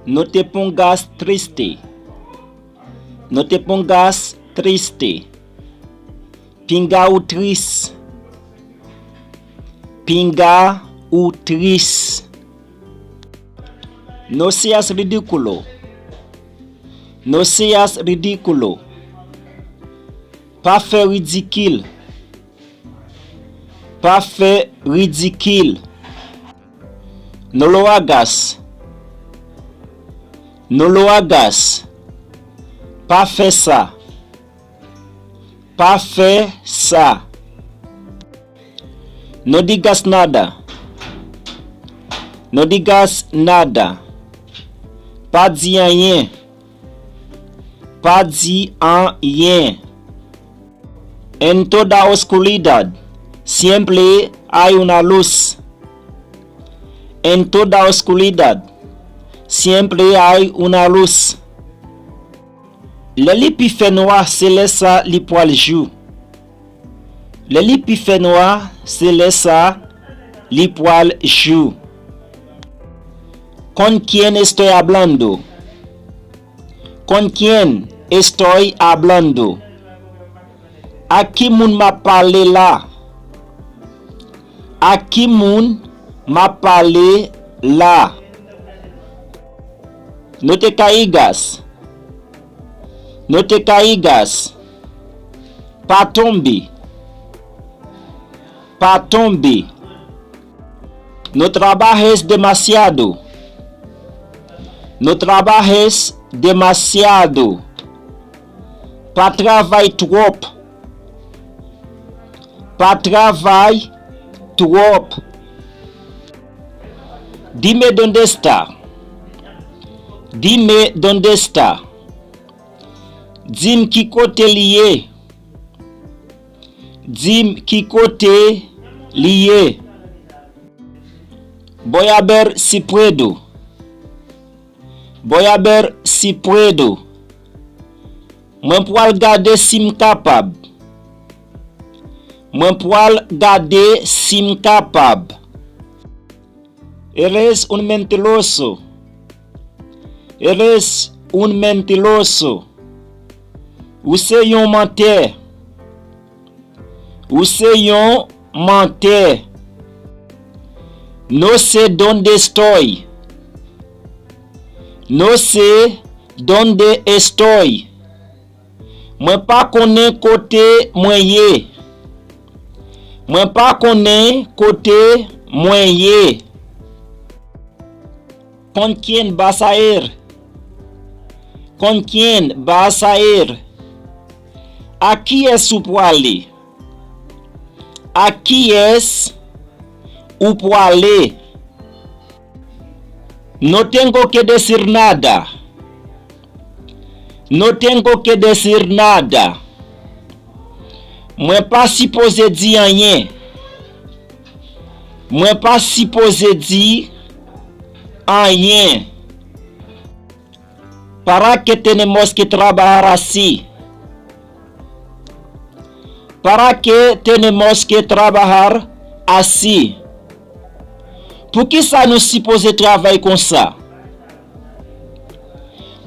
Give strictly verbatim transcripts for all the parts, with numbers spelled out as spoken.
No te pongas triste. No te pongas triste. Pinga ou tris. Pinga ou tris. No seas ridículo. No seas ridículo. Pa fè ridikil. Pa fè ridikil. No lo hagas. No lo hagas. Pa fè sa. Pa fè sa. No digas nada. No digas nada. Pa di anyen. Pa di anyen. En toda oscuridad siempre hay una luz. En toda oscuridad siempre hay una luz. Lè li pi fè nwa, se lè sa li pwal jou. Lè li pi fè nwa, se lè sa li pwal jou. Con quién estoy hablando? Con quién estoy hablando? Ak ki moun m ap pale la? Ak ki moun m ap pale la? No te caigas. No te caigas. Pa tonbe. Pa tonbe. No trabajes demasiado. No trabajes demasiado. Pa travay twòp. Pa travay twòp. Dime dónde está. Dime dónde está. Di m ki kote li ye. Di m ki kote li ye. Voy a ver si puedo. Voy a ver si puedo. Mwen pral gade si m kapab. Mwen pral gade si m kapab. Eres un mentiroso. Eres un mentiroso. Ou se yon mantè. Ou se yon mantè. No sé dónde estoy. No sé dónde estoy. Mwen pa konnen kote mwen ye. Mwen pa konnen kote mwen ye. ¿Con quién vas a ir? ¿Con quién vas a ir? Ak kiyès ou pwale? Ak kiyès ou pwale? No tengo que decir nada. No tengo que decir nada. Mwen pa sipoze di anyen. Mwen pa sipoze di anyen. ¿Para qué tenemos que trabajar así? ¿Para qué tenemos que trabajar así? Poukisa nou sipoze travay konsa?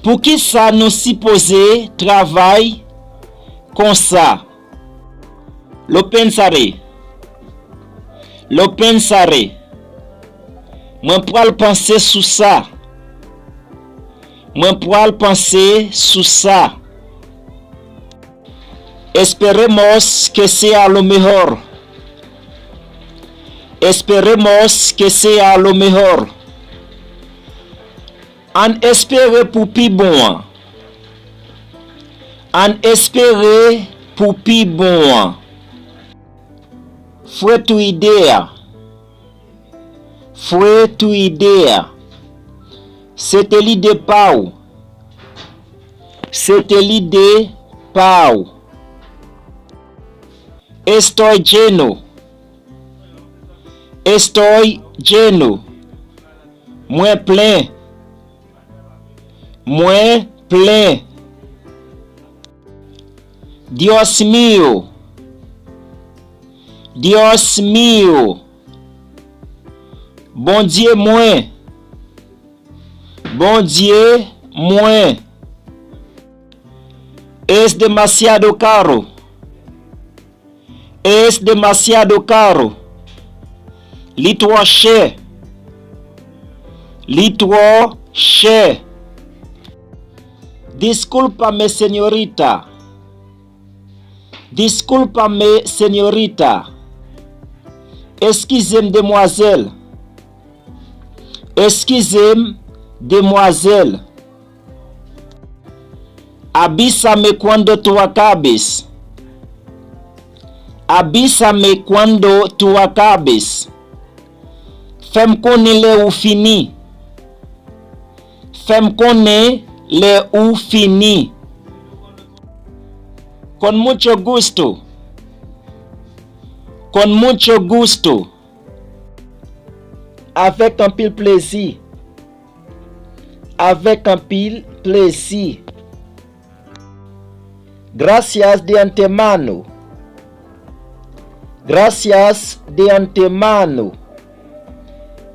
Poukisa nou sipoze travay konsa? Lo pensaré. Lo pensaré. Mwen pral panse sou sa. Mwen pral panse sou sa. Esperemos que sea lo mejor. Esperemos que sea lo mejor. Ann espere pou pi bon an. Ann espere pou pi bon an. Fwe tou ide a. Fwe tou ide a. Se te lide pa w. Se te lide pa w. Estoy lleno. Estoy lleno. Mwen plen. Mwen plen. Dios mío. Dios mío. Bondye mwen. Bondye mwen. Es demasiado caro. Es demasiado caro. Li twò chè. Li twò chè. Discúlpame, señorita. Discúlpame, señorita. Eskize m, demwazèl. Eskize m, demwazèl. Avísame cuando tú acabes. Avísame cuando tú acabes. Fè m konnen lè ou fini. Fè m konnen lè ou fini. Con mucho gusto. Con mucho gusto. Avèk anpil plezi. Avèk anpil plezi. Gracias de antemano. Gracias de antemano.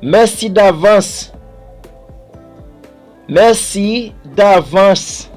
Mèsi davans. Mèsi davans.